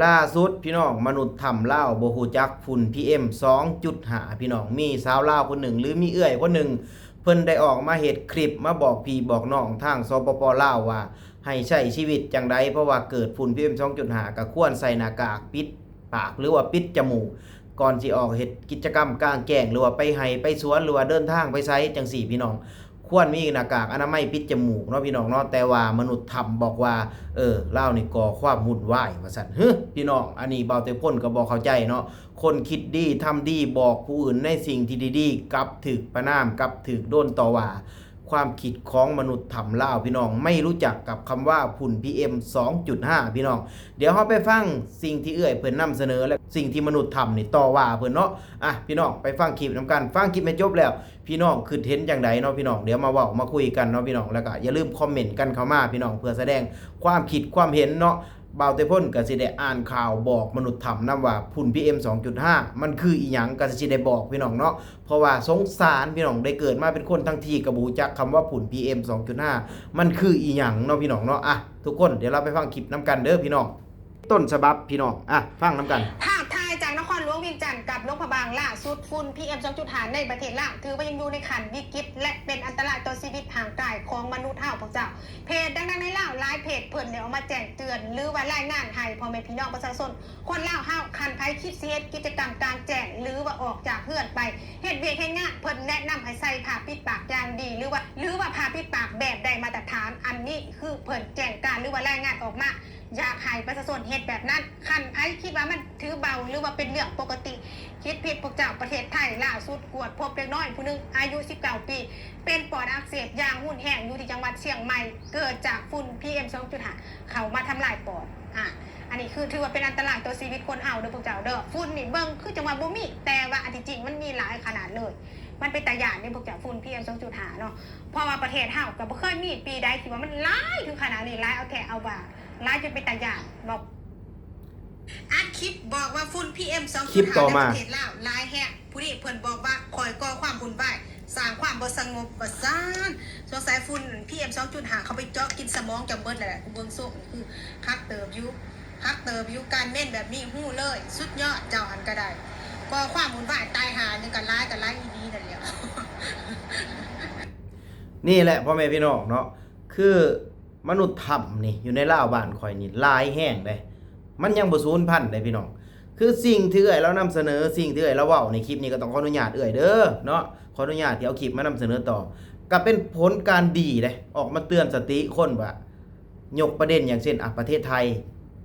ລ່າສຸດພີ່ນ້ອງ ມະນຸດຖ້ຳລາວບໍ່ຮູ້ຈັກຝຸ່ນ ພີເອັມ ສອງຈຸດຫ້າ ພີ່ນ້ອງ. ມີສາວລາວຄົນໜຶ່ງ ຫຼື ມີເອື້ອຍຄົນໜຶ່ງ ເພິ່ນໄດ້ອອກມາເຮັດຄລິບມາບອກພີ່ບອກນ້ອງທາງ ສປປ ລາວ ວ່າໃຫ້ໃຊ້ຊີວິດຈັ່ງໃດ ເພາະວ່າເກີດຝຸ່ນ ພີເອັມ ສອງຈຸດຫ້າ ກໍຄວນໃສ່ໜ້າກາກປິດປາກ ຫຼືວ່າປິດຈະມູກ ກ່ອນຊິອອກເຮັດກິດຈະກຳກາງແຈ້ງ ຫຼືວ່າໄປໄຮ່ໄປສວນ ຫຼືວ່າເດີນທາງໄປໃສຈັ່ງຊີ້ພີ່ນ້ອງ. ຄວນມີໜ້າກາກອະນາໄມປິດຈະມູກເນາະພີ່ນ້ອງເນາະ. ແຕ່ວ່າມະນຸດຖ້ຳບອກວ່າ ເອີ ລາວນີ້ກໍ່ຄວາມວຸ່ນວາຍວ່າຊັ້ນ. ເຮີ ພີ່ນ້ອງ ອັນນີ້ບ່າວເຕັມພົນກໍບໍ່ເຂົ້າໃຈເນາະ. ຄົນຄິດດີທຳດີ ບອກຜູ້ອື່ນໃນສິ່ງທີ່ດີໆ ກັບຖືກປະນາມ ກັບຖືກໂດນຕໍ່ວ່າ. ຄວາມຄິດຂອງມະນຸດຖ້ຳລາວ ພີ່ນ້ອງ ໄມ່ຮູ້ຈັກກັບຄຳວ່າຝຸ່ນ ພີເອັມ ສອງຈຸດຫ້າ ພີ່ນ້ອງ. ດຽວເຮົາໄປຟັງສິ່ງທີ່ເອື້ອຍເພິ່ນນຳສະເໜີ ແລະ ສິ່ງທີ່ມະນຸດຖ້ຳນີ້ຕໍ່ວ່າເພິ່ນເນາະ. ອ່ະ ພີ່ນ້ອງ ໄປຟັງຄລິບນຳກັນ. ຟັງຄລິບໃຫ້ຈົບແລ້ວ ພີ່ນ້ອງຄິດເຫັນຈັ່ງໃດເນາະພີ່ນ້ອງ? ດຽວມາເວົ້າມາຄຸຍກັນເນາະພີ່ນ້ອງ ແລ້ວກະຢ່າລືມຄອມເມັນກັນເຂົ້າມາພີ່ນ້ອງ ເພື່ອສະແດງຄວາມຄິດຄວາມເຫັນເນາະ. ບ່າວເຕັມພົນກໍຊິໄດ້ອ່ານຂ່າວບອກມະນຸດຖ້ຳນຳວ່າຝຸ່ນ ພີເອັມ ສອງຈຸດຫ້າ ມັນຄືອີ່ຫຍັງ ກໍຊິໄດ້ບອກພີ່ນ້ອງເນາະ. ເພາະວ່າສົງສານພີ່ນ້ອງ ໄດ້ເກີດມາເປັນຄົນທັງທີກໍບໍ່ຮູ້ຈັກຄຳວ່າຝຸ່ນ ພີເອັມ ສອງຈຸດຫ້າ ມັນຄືອີ່ຫຍັງເນາະພີ່ນ້ອງເນາະ. ອ່ະ ທຸກຄົນ ດຽວເຮົາໄປຟັງຄລິບນຳກັນເດີພີ່ນ້ອງ. ຕົ້ນສະບັບພີ່ນ້ອງ ອ່ະ ຟັງນຳກັນ. ພາບຖ່າຍຈາກນະຄອນຫຼວງວຽງຈັນກັບຫຼວງພະບາງ ລ່າສຸດຝຸ່ນ ພີເອັມ ສອງຈຸດຫ້າ ໃນປະເທດລາວ ຖືວ່າຍັງຢູ່ໃນຂັ້ນວິກິດ ແລະ ເປັນອັນຕະລາຍຕໍ່ຊີວິດຮ່າງກາຍຂອງມະນຸດເຮົາພວກເຈົ້າ. ເພຈດັງໆໃນລາວຫຼາຍເພຈ ເພິ່ນໄດ້ອອກມາແຈ້ງເຕືອນ ຫຼືວ່າລາຍງານໃຫ້ພໍ່ແມ່ພີ່ນ້ອງປະຊາຊົນ ຄົນລາວເຮົາ ຄັນໃຜຄິດຊິເຮັດກິດຈະກຳກາງແຈ້ງ ຫຼືວ່າອອກຈາກເຮືອນໄປເຮັດວຽກເຮັດງານ ເພິ່ນແນະນຳໃຫ້ໃສ່ຜ້າປິດປາກຢ່າງດີ ຫຼືວ່າ ຫຼືວ່າຜ້າປິດປາກແບບໄດ້ມາດຕະຖານ. ອັນນີ້ຄືເພິ່ນແຈ້ງການ ຫຼືວ່າລາຍງານອອກມາ ຢາກໃຫ້ປະຊາຊົນເຮັດແບບນັ້ນ. ຄັນໃຜຄິດວ່າມັນຖືເບົາ ຫຼືວ່າເປັນເລື່ອງປົກກະຕິ ຄິດຜິດພວກເຈົ້າ. ປະເທດໄທລ່າສຸດກວດພົບເດັກນ້ອຍຜູ້ໜຶ່ງອາຍຸສິບເກົ້າປີ ເປັນປອດອັກເສບຢ່າງຮຸນແຮງຢູ່ທີ່ຈັງຫວັດຊຽງໃໝ່ ເກີດຈາກຝຸ່ນ ພີເອັມ ສອງຈຸດຫ້າ ເຂົ້າມາທຳລາຍປອດ. ອາ ອັນນີ້ຄືຖືວ່າເປັນອັນຕະລາຍຕໍ່ຊີວິດຄົນເຮົາເດີພວກເຈົ້າເດີ. ຝຸ່ນນີ້ເບິ່ງຄືຈັ່ງວ່າບໍ່ມີ ແຕ່ວ່າອັນທີ່ຈິງມັນມີຫຼາຍຂະໜາດເລີຍ. ມັນເປັນຕາຢ້ານເດ້ພວກເຈົ້າ, ຝຸ່ນ ພີເອັມ ສອງຈຸດຫ້າ ເນາະ. ເພາະວ່າປະເທດເຮົາກໍບໍ່ເຄີຍມີປີໃດທີ່ວ່າມັນຫຼາຍເຖິງຂະໜາດນີ້, ຫຼາຍເອົາແທ້ເອົາວ່າ, ຫຼາຍຈົນເປັນຕາຢ້ານເນາະ. ອັດຄລິບບອກວ່າຝຸ່ນ ພີເອັມ ສອງຈຸດຫ້າ ໃນປະເທດລາວຫຼາຍແຮງ. ຜູ້ນີ້ເພິ່ນບອກວ່າ ຂ້ອຍກໍ່ຄວາມວຸ່ນວາຍ ສ້າງຄວາມບໍ່ສະຫງົບ ວ່າຊັ້ນ. ສົງໄສຝຸ່ນ ພີເອັມ ສອງຈຸດຫ້າ ເຂົາໄປເຈາະກິນສະໝອງເຈົ້າເບິດແລ້ວແຫຼະ. ກູເບິ່ງຊົງຄືຄັກເຕີບຢູ່, ຄັກເຕີບຢູ່. ການເມັນແບບນີ້ຮູ້ເລີຍ, ສຸດຍອດ. ເຈົ້າຫັ້ນກໍໄດ້ ກໍ່ຄວາມວຸ່ນວາຍ ຕາຍຫ່າຫຍັງກໍຫຼາຍ, ກໍຫຼາຍອີ່ຫຼີນັ້ນແຫຼະ. ນີ້ແຫຼະ ພໍ່ແມ່ພີ່ນ້ອງເນາະ, ຄືມະນຸດຖ້ຳນີ້ ຢູ່ໃນລາວບ້ານຂ້ອຍນີ້ຫຼາຍແຮງເດ້. ມັນຍັງບໍ່ສູນພັນເດ້ພີ່ນ້ອງ. ຄືສິ່ງທີ່ເອື້ອຍລາວນຳສະເໜີ, ສິ່ງທີ່ເອື້ອຍລາວເວົ້າໃນຄລິບນີ້ ກໍຕ້ອງຂໍອະນຸຍາດເອື້ອຍເດີເນາະ, ຂໍອະນຸຍາດທີ່ເອົາຄລິບມານຳສະເໜີຕໍ່. ກໍເປັນຜົນການດີເດ້, ອອກມາເຕືອນສະຕິຄົນວ່າ ຍົກປະເດັນຢ່າງເຊັ່ນ ອະ ປະເທດໄທ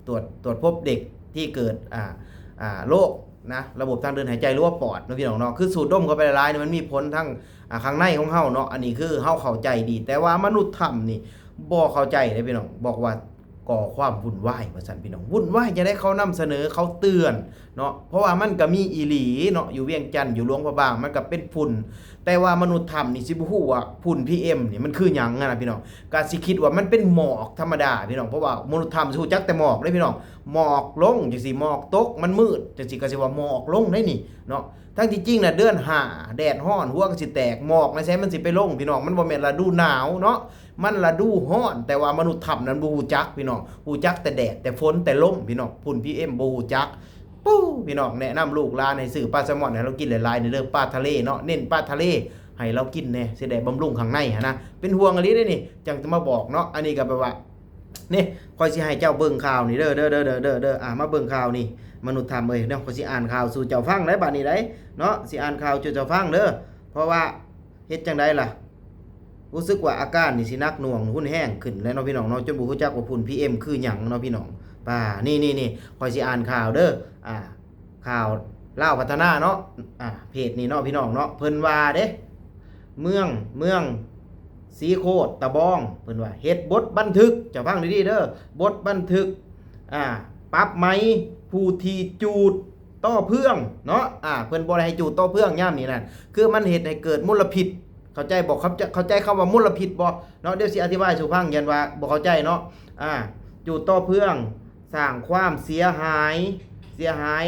ຕວດ, ຕວດພົບເດັກທີ່ເກີດ ອາ, ອາ, ໂລກນະ ລະບົບທາງເດີນຫາຍໃຈ ຫຼືວ່າປອດເນາະ ພີ່ນ້ອງເນາະ. ຄືສູດດົມເຂົ້າໄປຫຼາຍໆນີ້ ມັນມີຜົນທາງ ອາ, ຂ້າງໃນຂອງເຮົາເນາະ. ອັນນີ້ຄືເຮົາເຂົ້າໃຈດີ, ແຕ່ວ່າມະນຸດຖ້ຳນີ້ບໍ່ເຂົ້າໃຈເດ້ພີ່ນ້ອງ, ບອກວ່າກໍ່ຄວາມວຸ່ນວາຍວ່າຊັ້ນພີ່ນ້ອງ. ວຸ່ນວາຍຈັ່ງໃດ? ເຂົານຳສະເໜີ, ເຂົາເຕືອນເນາະ, ເພາະວ່າມັນກໍມີອີ່ຫຼີເນາະ, ຢູ່ວຽງຈັນ, ຢູ່ຫຼວງພະບາງ ມັນກໍເປັນຝຸ່ນ. ແຕ່ວ່າມະນຸດຖ້ຳນີ້ຊິບໍ່ຮູ້ວ່າຝຸ່ນ ພີເອັມ ນີ້ມັນຄືຫຍັງຫັ້ນນະພີ່ນ້ອງ, ກໍຊິຄິດວ່າມັນເປັນໝອກທຳມະດາພີ່ນ້ອງ. ເພາະວ່າມະນຸດຖ້ຳຊິຮູ້ຈັກແຕ່ໝອກເດ້ພີ່ນ້ອງ, ໝອກລົງຈັ່ງຊີ້, ໝອກຕົກ, ມັນມືດຈັ່ງຊີ້ ກໍຊິວ່າໝອກລົງໄດ໋ນີ້ເນາະ. ທັງທີ່ຈິງນະ ເດືອນຫ້າ ແດດຮ້ອນ ຫົວກໍຊິແຕກ, ໝອກໃນໃສມັນຊິໄປລົງພີ່ນ້ອງ? ມັນບໍ່ແມ່ນລະດູໜາວເນາະ, ມັນລະດູຮ້ອນ. ແຕ່ວ່າມະນຸດຖ້ຳນັ້ນບໍ່ຮູ້ຈັກພີ່ນ້ອງ, ຮູ້ຈັກແຕ່ແດດ ແຕ່ຝົນ ແຕ່ລົມພີ່ນ້ອງ, ຝຸ່ນ ພີເອັມ ບໍ່ຮູ້ຈັກ. ປູ້ ພີ່ນ້ອງ, ແນະນຳລູກຫຼານໃຫ້ຊື້ປາແຊມອນໃຫ້ລາວກິນຫຼາຍໆແດ່ເດີ, ປາທະເລເນາະ, ເນັ້ນປາທະເລໃຫ້ລາວກິນແດ່, ຊິໄດ້ບຳລຸງຂ້າງໃນຫັ້ນນະ. ເປັນຫ່ວງອີ່ຫຼີເດ້ນີ້, ຈັ່ງຈະມາບອກເນາະ. ອັນນີ້ກໍແບບວ່າ ນີ້ ຂ້ອຍຊິໃຫ້ເຈົ້າເບິ່ງຂ່າວນີ້ເດີ, ເດີ, ເດີ, ເດີ, ເດີ, ເດີ. ອ່າ ມາເບິ່ງຂ່າວນີ້ ມະນຸດຖ້ຳເອີຍເນາະ. ຂ້ອຍຊິອ່ານຂ່າວສູ່ເຈົ້າຟັງໄດ໋ ບາດນີ້ໄດ໋ເນາະ, ຊິອ່ານຂ່າວສູ່ເຈົ້າຟັງເດີ. ເພາະວ່າເຮັດຈັ່ງໃດລະ? ຮູ້ສຶກວ່າອາການນີ້ຊິໜັກໜ່ວງຮຸນແຮງຂຶ້ນແລ້ວເນາະ ພີ່ນ້ອງເນາະ, ຈົນບໍ່ຮູ້ຈັກວ່າຝຸ່ນ ພີເອັມ ຄືຫຍັງເນາະ ພີ່ນ້ອງ. ປ້າ ນີ້ໆໆ ຂ້ອຍຊິອ່ານຂ່າວເດີ. ອ່າ ຂ່າວລາວພັດທະນາເນາະ, ອ່າ ເພຈນີ້ເນາະ ພີ່ນ້ອງເນາະ, ເພິ່ນວ່າເດ້ ເມືອງ, ເມືອງສີໂຄດຕະບອງ ເພິ່ນວ່າເຮັດບົດບັນທຶກ, ເຈົ້າຟັງດີໆເດີ, ບົດບັນທຶກ, ອ່າ ປັບໃໝຜູ້ທີ່ຈູດ ຕໍ່ເພື່ອງເນາະ, ອ່າ ເພິ່ນບໍ່ໄດ້ໃຫ້ຈູດຕໍ່ເພື່ອງຍາມນີ້ນັ້ນ, ຄືມັນເຮັດໃຫ້ເກີດມົນລະພິດ, ເຂົ້າໃຈບໍ່? ເຂົ້າໃຈ, ເຂົ້າໃຈຄຳວ່າມົນລະພິດບໍ່ເນາະ? ດຽວຊິອະທິບາຍສູ່ຟັງ, ຢ້ານວ່າບໍ່ເຂົ້າໃຈເນາະ. ອ່າ ຈູດຕໍ່ເພື່ອງ ສ້າງຄວາມເສຍຫາຍ, ເສຍຫາຍ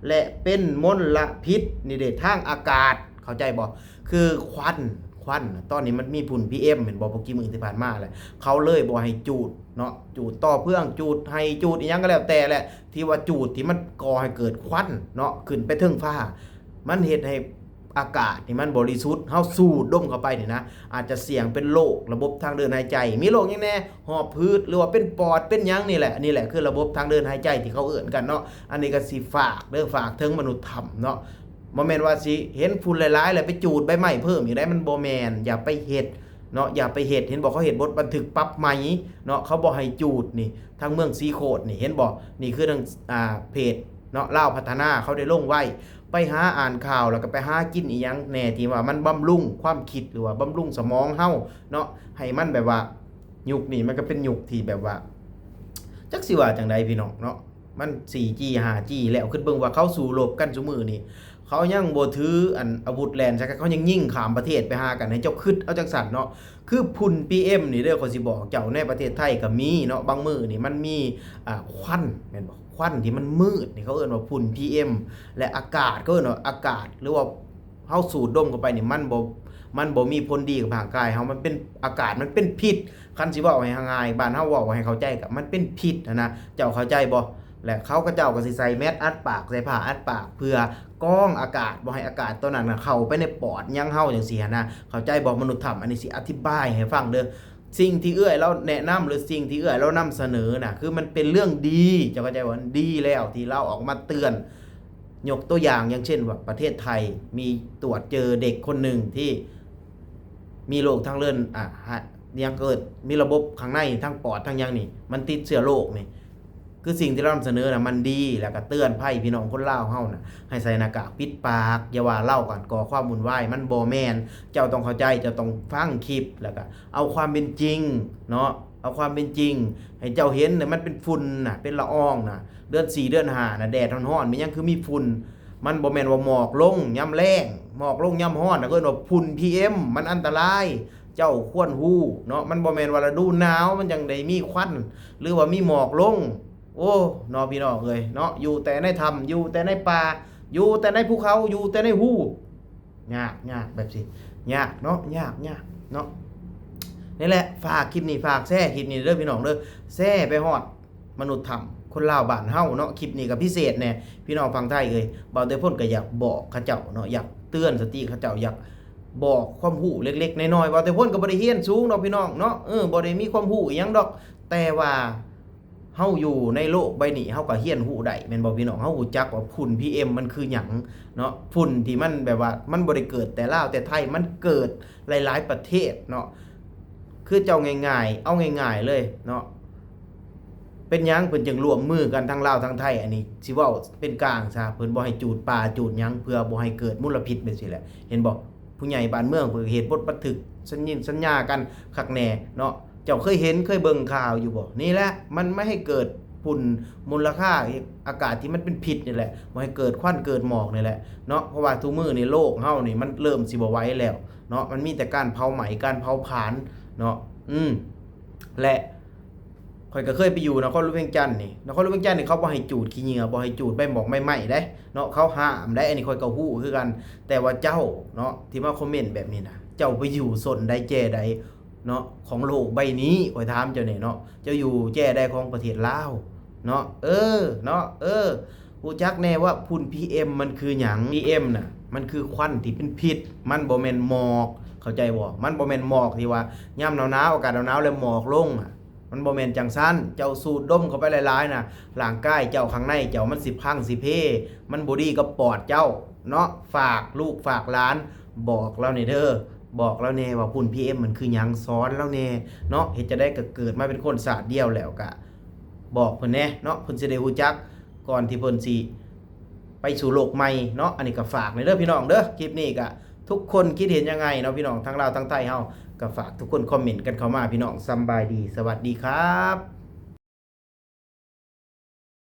ແລະ ເປັນມົນລະພິດ ນີ້ເດ້ ທາງອາກາດ, ເຂົ້າໃຈບໍ່? ຄືຄວັນ, ຄ ควันน่ะ ตอนนี้มันมีฝุ่น PM แม่นบ่ บ่กี่มื้อที่ผ่านมาแหละ เขาเลยบ่ให้จูดเนาะ จูดต่อเฟือง จูดไฮ่ จูดอิหยังก็แล้วแต่แหละ ที่ว่าจูดที่มันก่อให้เกิดควันเนาะ ขึ้นไปเทิงฟ้า มันเฮ็ดให้อากาศนี่มันบริสุทธิ์ เฮาสูดดมเข้าไปนี่นะ อาจจะเสี่ยงเป็นโรคระบบทางเดินหายใจ มีโรคหยังแน่ หอบหืด หรือว่าเป็นปอด เป็นหยังนี่แหละ นี่แหละคือระบบทางเดินหายใจที่เขาเอิ้นกันเนาะ อันนี้ก็สิฝากเด้อ ฝากถึงมนุษย์ถ้ำเนาะ บ่แม่นว่าสิเห็นฝุ่นหลายๆ แล้วไปจูดใบไม้เพิ่มอีกได้ มันบ่แม่น อย่าไปเฮ็ดเนาะ อย่าไปเฮ็ด เห็นบ่ เขาเฮ็ดบทบันทึกปรับใหม่เนาะ เขาบ่ให้จูดนี่ ทางเมืองศรีโคตรนี่ เห็นบ่ นี่คือทาง อ่า เพจเนาะ ลาวพัฒนา เขาได้ลงไว้ ไปหาอ่านข่าว แล้วก็ไปหากินอีหยังแน่ที่ว่ามันบำรุงความคิด หรือว่าบำรุงสมองเฮาเนาะ ให้มันแบบว่า ยุคนี้มันก็เป็นยุคที่แบบว่า จักสิว่าจั่งใดพี่น้องเนาะ มัน สี่จี ห้าจี แล้ว คิดเบิ่งว่าเขาสู้รบกันซุมื้อนี้ เขายังบ่ถืออันอาวุธแล่นใส่กัน เขายังยิงข้ามประเทศไปหากัน ให้เจ้าคิดเอาจั่งซั้นเนาะ คือฝุ่น PM นี่เด้อ ข้อยสิบอกเจ้า ในประเทศไทยก็มีเนาะ บางมื้อนี่มันมี อ่า ควัน แม่นบ่ ควันที่มันมืดนี่ เขาเอิ้นว่าฝุ่น PM และอากาศ เขาเอิ้นว่าอากาศ หรือว่า เฮาสูดดมเข้าไปนี่ มันบ่ มันบ่มีผลดีกับร่างกายเฮา มันเป็น อากาศมันเป็นพิษ คันสิเว้าให้ง่าย บ้านเฮาเว้าให้เข้าใจ ก็มันเป็นพิษหั้นนะ เจ้าเข้าใจบ่ และเขา เขาเจ้าก็สิใส่แมสอัดปาก ใส่ผ้าอัดปาก เพื่อกรองอากาศ บ่ให้อากาศตัวนั้นน่ะเข้าไปในปอดหยังเฮาจั่งซี้หั้นนะ เข้าใจบ่ มนุษย์ถ้ำ อันนี้สิอธิบายให้ฟังเด้อ สิ่งที่เอื้อยลาวแนะนำ หรือสิ่งที่เอื้อยลาวนำเสนอน่ะ คือมันเป็นเรื่องดี เจ้าเข้าใจบ่ มันดีแล้วที่ลาวออกมาเตือน ยกตัวอย่าง อย่างเช่นว่าประเทศไทยมีตรวจเจอเด็กคนหนึ่งที่มีโรคทางเดิน อ่า หะ ยังเกิด มีระบบข้างใน ทั้งปอด ทั้งหยังนี่ มันติดเชื้อโรคนี่ คือสิ่งที่ลาวนำเสนอน่ะ มันดี แล้วก็เตือนภัยพี่น้องคนลาวเฮาน่ะ ให้ใส่หน้ากากปิดปาก อย่าว่าลาวกันก่อความวุ่นวาย มันบ่แม่น เจ้าต้องเข้าใจ เจ้าต้องฟังคลิป แล้วก็เอาความเป็นจริงเนาะ เอาความเป็นจริง ให้เจ้าเห็นน่ะ มันเป็นฝุ่นน่ะ เป็นละอองน่ะ เดือนสี่ เดือนห้าน่ะ แดดร้อนๆ มันยังคือมีฝุ่น มันบ่แม่นว่าหมอกลงยามแล้ง หมอกลงยามร้อนน่ะ เอิ้นว่าฝุ่น PM มันอันตราย เจ้าควรรู้เนาะ มันบ่แม่นว่าฤดูหนาวมันจั่งได้มีควัน หรือว่ามีหมอกลง โอ้ เนาะพี่น้องเอ้ยเนาะ อยู่แต่ในถ้ำ อยู่แต่ในป่า อยู่แต่ในภูเขา อยู่แต่ในฮู ยาก ยากแบบสิ ยากเนาะ ยาก ยากเนาะ นี่แหละ ฝากคลิปนี้ ฝากแชร์คลิปนี้เด้อพี่น้องเด้อ แชร์ไปฮอดมนุษย์ถ้ำ คนลาวบ้านเฮาเนาะ คลิปนี้ก็พิเศษแน่ พี่น้องฝั่งไทยเอ้ย บ่าวเตพลก็อยากบอกเขาเจ้าเนาะ อยากเตือนสติเขาเจ้า อยากบอกความรู้เล็กๆ น้อยๆ บ่าวเตพลก็บ่ได้เรียนสูงดอกพี่น้องเนาะ เออ บ่ได้มีความรู้อิหยังดอก แต่ว่า เฮาอยู่ในโลกใบนี้ เฮาก็เรียนรู้ได้ แม่นบ่พี่น้อง เฮารู้จักว่าฝุ่น PM มันคือหยังเนาะ ฝุ่นที่มันแบบว่า มันบ่ได้เกิดแต่ลาวแต่ไทย มันเกิดหลายๆ ประเทศเนาะ คือเจ้าง่ายๆ เอาง่ายๆ เลยเนาะ เป็นหยังเพิ่นจึงร่วมมือกันทั้งลาวทั้งไทย อันนี้สิเว้าเป็นกลางซะ เพิ่นบ่ให้จูดป่าจูดหยัง เพื่อบ่ให้เกิดมลพิษแบบซี้แหละ เห็นบ่ ผู้ใหญ่บ้านเมืองเพิ่นก็เฮ็ดบทบันทึกสัญญินสัญญากันคักแน่เนาะ เจ้าเคยเห็นเคยเบิ่งข่าวอยู่บ่ นี่แหละ มันไม่ให้เกิดฝุ่นมลค่า อากาศที่มันเป็นพิษนี่แหละ บ่ให้เกิดควันเกิดหมอกนี่แหละเนาะ เพราะว่าทุกมื้อนี้โลกเฮานี่มันเริ่มสิบ่ไหวแล้วเนาะ มันมีแต่การเผาไหม้ การเผาผลาญเนาะ อืม และ ข้อยก็เคยไปอยู่นครหลวงเวียงจันทน์นี่ นครหลวงเวียงจันทน์นี่เขาบ่ให้จูดขี้เหงื่อ บ่ให้จูดใบหมอกใบไม้เด้เนาะ เขาห้ามเด้ อันนี้ข้อยก็ฮู้คือกัน แต่ว่าเจ้าเนาะ ที่มาคอมเมนต์แบบนี้นะ เจ้าไปอยู่โซนใดแจ้ใดเนาะ ของโลกใบนี้ ข้อยถามเจ้าแหน่เนาะ เจ้าอยู่แจ้ใดของประเทศลาวเนาะ เออ เนาะ เออ รู้จักแหน่ว่าฝุ่น PM มันคือหยัง PM น่ะ มันคือควันที่เป็นพิษ มันบ่แม่นหมอก เข้าใจบ่ มันบ่แม่นหมอกที่ว่ายามหนาวๆ อากาศหนาวๆ แล้วหมอกลงอะ มันบ่แม่นจั่งซั้น เจ้าสูดดมเข้าไปหลายๆ น่ะ ร่างกายเจ้าข้างในเจ้ามันสิพังสิเพ มันบ่ดีกับปอดเจ้าเนาะ ฝากลูกฝากหลาน บอกลาวแหน่เด้อ บอกลาวแหน่ว่าฝุ่น PM มันคือหยัง สอนลาวแหน่เนาะ เฮ็ดจั่งใดก็เกิดมาเป็นคนชาติเดียวแล้วก็บอกเพิ่นแหน่เนาะ เพิ่นสิได้รู้จัก ก่อนที่เพิ่นสิไปสู่โลกใหม่เนาะ อันนี้ก็ฝากแหน่เด้อพี่น้องเด้อ คลิปนี้ก็ทุกคนคิดเห็นยังไงเนาะพี่น้อง ทั้งลาวทั้งไทยเฮา ก็ฝากทุกคนคอมเมนต์กันเข้ามาพี่น้อง สำบายดี สวัสดีครับ